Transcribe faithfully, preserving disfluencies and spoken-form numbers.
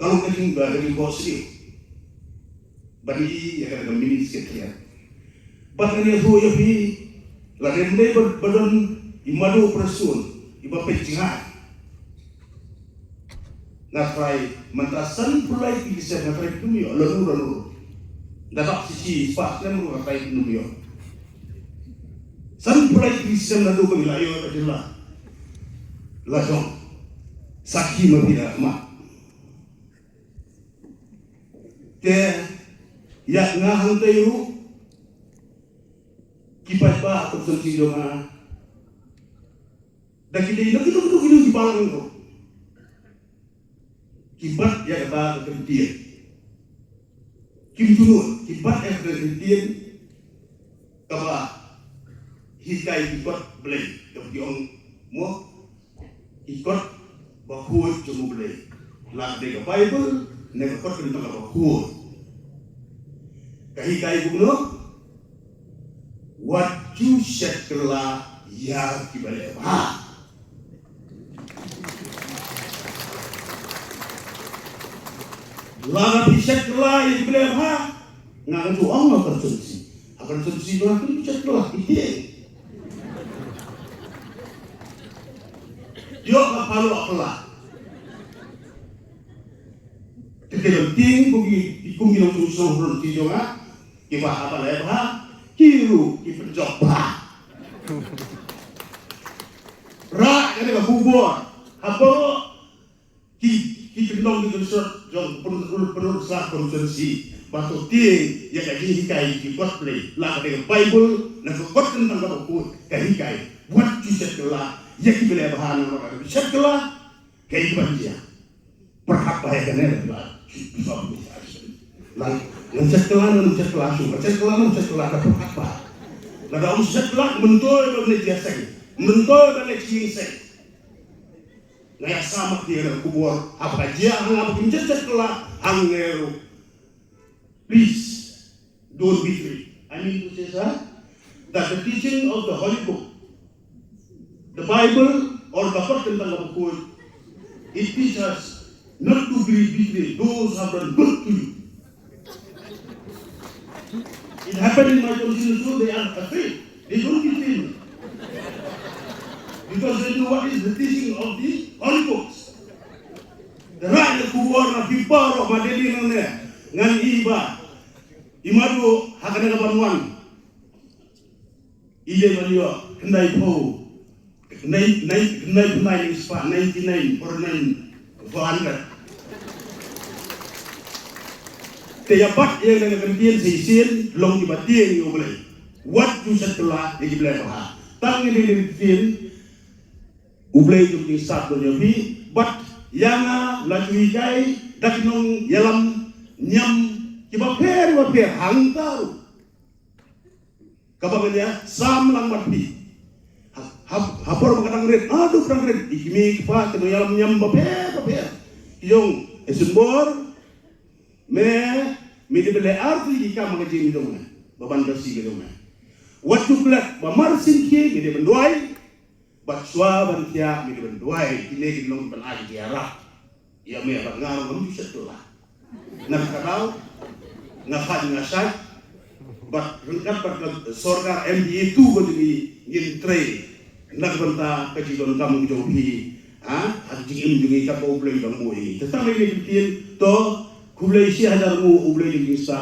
Ka long ka jing, ka jingkhohsniew ban ïohi ïa kane ka mini secretariat. Bad ngan ïathuh ïa phi, lada ym dei ba, ba don i Madu Prestone iba peit jngai, nga trai mynta sanphew lai tylli ki snem nga trai pynïoh lano lano. Da dap shi shi spah snem ruh nga trai pynïoh. Sanphew lai tylli ki snem naduh ba ngi la ïoh ka jylla la jong. Sakhi ma phi da mat. Te ïa nga hangtei ruh, ki paidbah ha constituency jong nga, da ki dei na kito kito kito ki balang ruh, ki bat ïa kata ka kyntien. Kim ju nud, ki bat ïa kata ka kyntien kaba hikai ki kot Blei, kaba ki ong mo, ki kot bakhuid jong U Blei. La ka dei ka Baibl ne ka kot kyntang kaba khuid. Ka hikai kumno? Wat ju shet kylla ïa kiba leh bha. Lada phi shet kylla ïa kiba leh bha, nga kyntu ong ha constituency. Ha constituency ba phi shet kylla, ïa ki. Ïoh ka palo kylla. Te ki long tieng kum ki, kum ki nongshong shnong ha constituency jong nga, kiba haba leh bha, ki ruh ki pynjop bha. Rah ïa kane ka khubor ha baroh ki, ki kyndong ki kynsot jong pynrut, pynrut sla constituency ba to tieng ïa ka jinghikai ki kot Blei, la ka dei ka Baibl ne ka kot kyntang kaba khuid ka hikai. Wat ju shet kylla ïa kiba leh bha, namar lada phi shet kylla, kaei kaban jia? Pyrkhat bha ïa kane, la, la, la, ngan shet kylla, ngan shet kylla, shu, ngan shet kylla, ngan shet kylla, da pyrkhat bha. Lada ym shet kylla, myntoi ban leit ïaseng, myntoi ban leit ïaseng. Nga ïa sam ïa ka khubor, haba jia ha nga ba kim shet shet kylla, hangne ruh. Please, don't betray. I mean to say, sir, that the teaching of the Holy Book, the Bible, or the Kot Kyntang Kaba Khuid, it teaches us not to be betray those who have done good to you. It happened in my constituency, they are afraid. They don't betray me. Because they know what is the teaching of the Holy Books. Te rah ïa ka khubor na phi baroh ba dei nangne, ngan ïohi ba i Madu ha kane ka ban wan, i dei ban ïoh khyndai phew, nine, nine, khyndai phew nine spah, ninety nine or nine four hundred. Te ïa bat ïa kane ka kyntien sa shisien, long kiba tieng ïa U Blei. Wat ju shet kylla ïa kiba leh bha. Tang ïa kane ka kyntien U Blei jong ki stad don ïa phi, bad ïa nga la ju hikai da ki nongïalam niam kiba pher ba pher hangta ruh. Kaba ngan ïa sam lang bad phi. Ha, ha, ha por ba ka dang rit, haduh ba ka dang rit, i kmie i kpa ki nongïalam niam ba pher ba pher. Ki ong, e Symbai, me, me dei ban leh artylli ki kam ha ka jingim jong me, ba ban da shi ka jong me. Wat ju klet ba mar sien khie me dei ban duwai. Bad shuwa ban thiah me dei ban duwai, kine ki long ban ai ki ïarap ïa me, bad nga ruh ngam ju shet kylla. Na kata ka daw nga khait nga shait, bad ryngkat bad ka sorkar M D A two ka jong ngi, ngin trei na ka bynta ka jingdonkam jong phi ha ka jingim jong ngi, kaba U Blei u dang buh ïa ngi. Te tang ïa kine ki ktien, to khublei shi hajar nguh U Blei jong ngi sa.